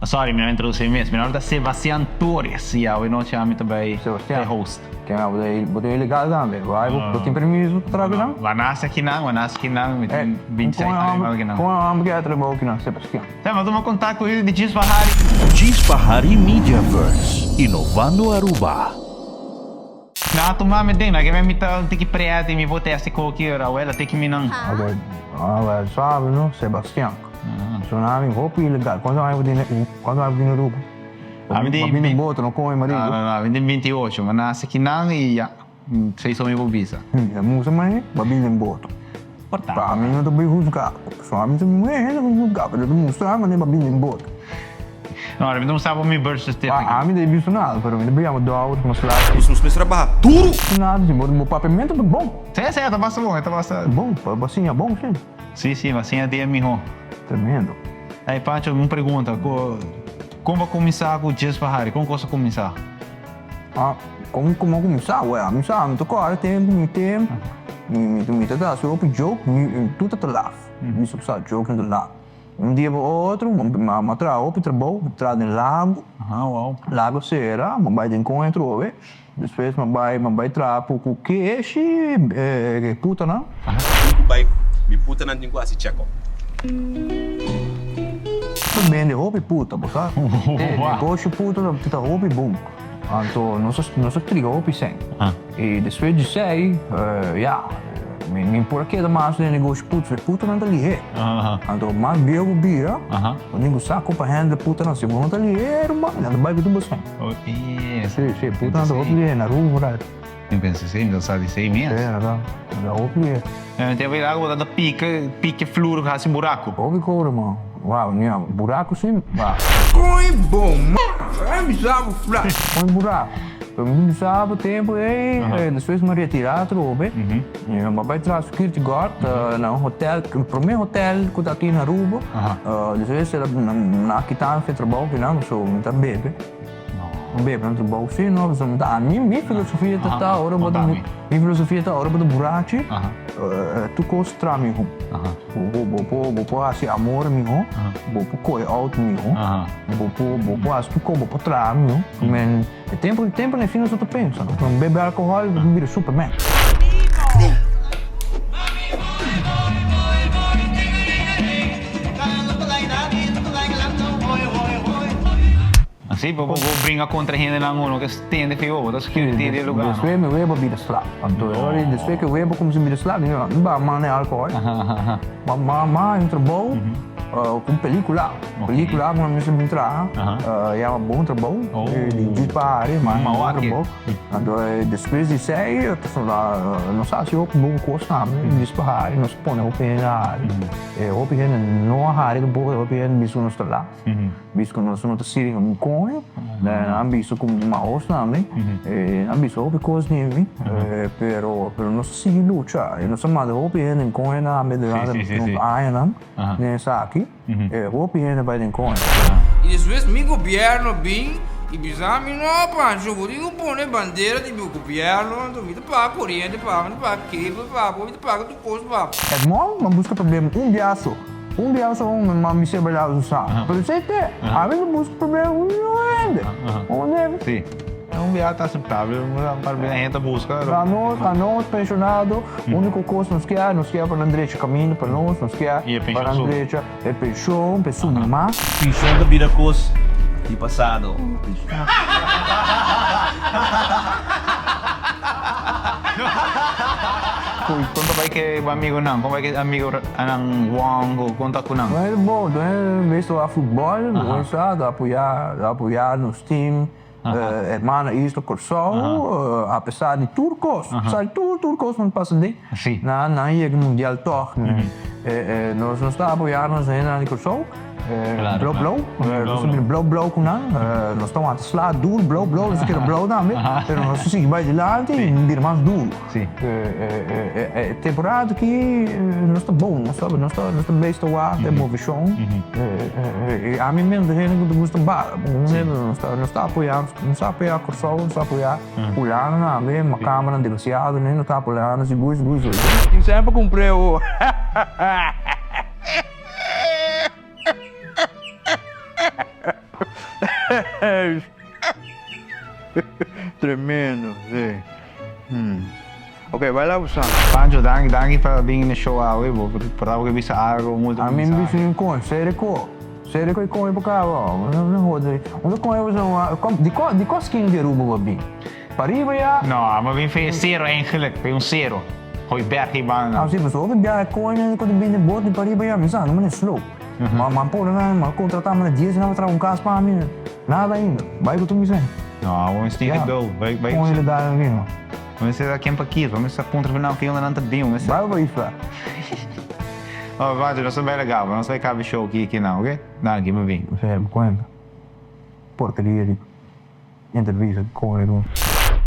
Sorry, mi no a introduci mi mes. Mi nomber ta Sebastian Torres y awe nochi ami ta bay e host. Sebastian, ke bo ta ilegal tambe? Bo tin permiso pa traha akinan? Bo a nace akinan, bo a nace akinan, mi tin 26 aña akinan. Kon e homber ke a trabou akinan, Sebastian? Sa, mi a tuma contacto cu di Djis Bahari. Djis Bahari Mediaverse, inovando Aruba. Nan a tuma mi den, nan ke mi ta un tiki pret y mi por test e koki, Rahuel a tiki mi nan. Ok, awel sabi no, Sebastian. Su nami hopi ilegal. Cuanto aña bo tin, cuanto aña bo tin na Aruba? Ami tin. Bo bini boto, no come marido. No, no, no, mi tin 28, mi a nace kinan y ya, seis omi por bisa. Mi a musa mahe, bo a bini den boto. Por ta. Pa mi no ta bay huzga bo. So ami ta muhe, no ta bay huzga bo, pero ta mustra manera bo a bini den boto. No, mi ta mustra bo mi birth certificate. Pa ami ta bisto nada, pero mi ta bay yama dòkter, mas laat. Nos mester a baha duru. Nada, si bo papiamento ta bon. Si, si, e ta basta bon, e ta basta. Bon, bo a siña bon, si. Si, si, bo a siña dia miho. Tremendo. Ey, Pancho, un pregunta, kon bo a kuminsá ku Djis pa Hari? Kon kos a kuminsá? Ah, kon komo a kuminsá? Wèl, mi sa, mi ta kòrda tempu, mi tempu, mi ta hasi hopi joke, tur ta ta laf. Mi sa joke nan ta laf. Un dia pa otro, mi a traha hopi trabou, mi traha den lago, lago sera, mi a bai den kon atrobe, despues mi a bai, mi a bai traha ku ku keshi, e putanan. Mi ku bai, mi putanan tin ku hasi check up. Ta bende hopi puta, bo sa. E negoshi puta ta hopi bon. Anto nos a nos a triga hopi sèn. I despues di esei, ya, mi mi por a keda mas den e negoshi puta, pasobra e putanan ta lihé. Anto mas bieu bo bira, bo tin ku sa kon pa handle e putanan. Si bo no ta lihé, ruman, nan ta bai ku tur bo sèn. Si, si, e putanan ta hopi lihé na Aruba por ahí. Mi pensa esei, mi ta sa di esei mes. Si, nan ta hopi lihé. Mi tin a ku bo ta pika, pika e flur hasi buraku. Hopi kobra, man. Wow, nia, buraku si, wow. Koi bo man, a bisa bo fla. Koi buraku. Pero mi bisa bo tempu ei, despues mi a retira atrobe, mi a bai traha security guard na un hotel, prome hotel ku ta aki na Aruba. Despues nan a kita mi for e trabou kinan, so mi ta bebe. Bebe na trabou si no, pasobra mi ta ami, mi filosofia ta ta ora bo ta mi filosofia ta ora bo ta burachi tur kos tra miho. Bo bo por bo por hasi amor miho, bo por kohe outo miho, bo por bo por hasi tur kos, bo por traha miho. Men e tempu e tempu na e fin nos no ta pensa no. Bebe alkohòl bo ta bira superman. Si, bo bo bringa contra hendenan uno ke stende fi bo, bo ta security di e lugar no. Despues mi webo bira slap. Anto e ora despues ke webo cuminsa bira slap, mi ba manda e alcohol. Ma ma ma un trabou cu un pelicula. Pelicula cu mi mester bin traha, yama Bon Trabou, di Djis Pahari, ma Bon Trabou. Anto despues di esey, pasobra nos a haci hopi bon cos tambe, Djis Pahari, nos pone hopi hende a hari. Hopi hende no a hari tampoco, hopi hende bisa cu nos ta laat. Bisa ku nos no ta sirbi un koño, nan a bisa ku mi mahos tambe, nan a bisa hopi kos di mi, pero pero nos a sigui lucha, i nos a manda hopi hende den koño tambe durante nos añanan den esaki, hopi hende bai den koño. I despues mi gobierno a bin i bisa mi, No, Pancho, bo tin ku pone bandera di bo gobierno, anto mi ta paga koriente pa bo, mi ta paga cable pa bo, mi ta paga tur kos pa bo. Edmond, mi a buska problema un biaha so. Un bia so un ma mi ser berdad su sa. Pero esei te, ami no busca problema cu ningun hende. Un hende. Si. Un bia ta aceptabel, un par bia hende ta busca. A nos, a nos pensionado, unico cos nos kier, nos kier pa nan drecha caminda pa nos, nos kier pa nan drecha e pension, pa e subi mas. Pension ta bira cos di pasado. Kon ta bai ke bo amigonan? Kon bai ke amigonan Wong ku kon ta ku nan? Bueno, bo, den meestal a futbol, bo sa, ta apoya, ta apoya nos team, Hermana Isla Kòrsou, apesar di tur kos, apesar di tur tur kos ku pasa den, nan nan yega mundial tòg. Nos nos ta apoya nos hendenan di Kòrsou. Blou blou, nos ta bira blou blou ku nan, nos ta wanta sla duru blou blou, nos ta keda blou tambe, pero nos ta sigui bai dilanti i bira mas duru. E temporada aki nos ta bon, nos ta nos ta nos ta bezig ta wak e moveshon, i ami mes ta hende ku ta gusta bala, nos ta nos ta apoya nos ta apoya Kòrsou, nos ta apoya Hulanda tambe, makamba nan demasiado, nos ta apoya nan sigur sigur sigur. Tin semper kumpr'é ho. Tremendo, si. Ok, bai la usa. Pancho, danki, danki pa bin na show awe. Bo por ta bisa algo muito. A mim me disse com, sério ko. Sério ko com pa cá, ó. Não roda. Onde com eu de qual de qual skin de Aruba wa bin? Pariba ya. No, maar bin van zero eigenlijk. Bij un zero. Hoi berg ban. Ah, si, mas ook biaha com quando bin de boot di pariba ya, mi sa, no slow. Ma pô, ma contratar me dias não trazer um caso para mim. Nada ainda. Vai que tu me sente. No, vamos ter geduld. Vai, vai. Com ele dá aqui, não. Vamos ser aqui para aqui. Vamos ser contra não que não tá bem, vamos. Vai para isso. Oh, Pancho, não sou bem legal, não sei cabe show aqui aqui não, ok? Danki, me vem. Você me conta. Porcaria de entrevista com ele.